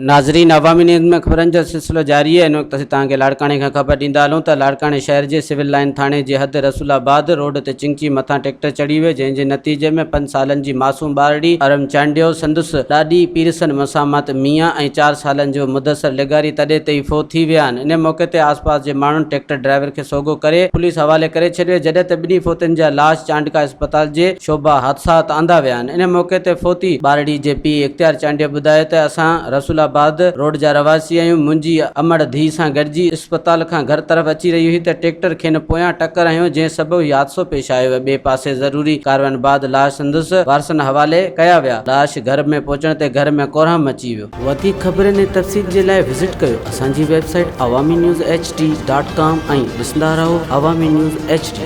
ناظرين عوامي نيوز ۾ خبرن جو سلسلو جاري آهي ان وقت اسين توهان کي لاڙڪاڻي کان خبر ڏيندا هلون ته لاڙڪاڻي شهر جي سول لائين ٿاڻي جي حد رسول آباد روڊ تي چنگچي مٿان ٽريڪٽر چڙهي ويو جنهن جي نتيجي ۾ پنج سالن جي معصوم ٻارڙي ارم چانڊيو سندس ڏاڏي پيرسن مسامات ميان ۽ چار سالن جو مدثر لغاري تڏي تي ئي فوت ٿي ويا آهن ان موقعي تي آس پاس جي ماڻهن ٽريڪٽر ڊرائيور کي سوگهو ڪري پوليس حوالي ڪري ڇڏيو جڏهن ته ٻنهي فوتين جا لاش چانڊڪا اسپتال جي شعبه حادثات آندا ويا آهن. ان موقعي تي فوتي ٻارڙي جي پيء اختيار چانڊيو ٻڌايو ته اسان رسول آباد روڊ جا رهواسي آهيون، منهنجي امڙ ڌيء سان گڏجي اسپتال کان گهر طرف اچي رهي هئي ته ٽريڪٽر کين پويان ٽڪر هنيو جنهن سبب هي حادثو پيش آيو. ٻئي پاسي ضروري ڪارروائين بعد لاش سندس وارثن حوالي ڪيا ويا. لاش گهر ۾ پهچڻ تي گهر ۾ ڪورهام مچي ويو. وڌيڪ خبرن ۽ تفصيل جي لاء وزٽ ڪيو اسان جي website Awami news H D dot com ۽ ڏسندا رهو عوامي نيوز ايڇ ڊي.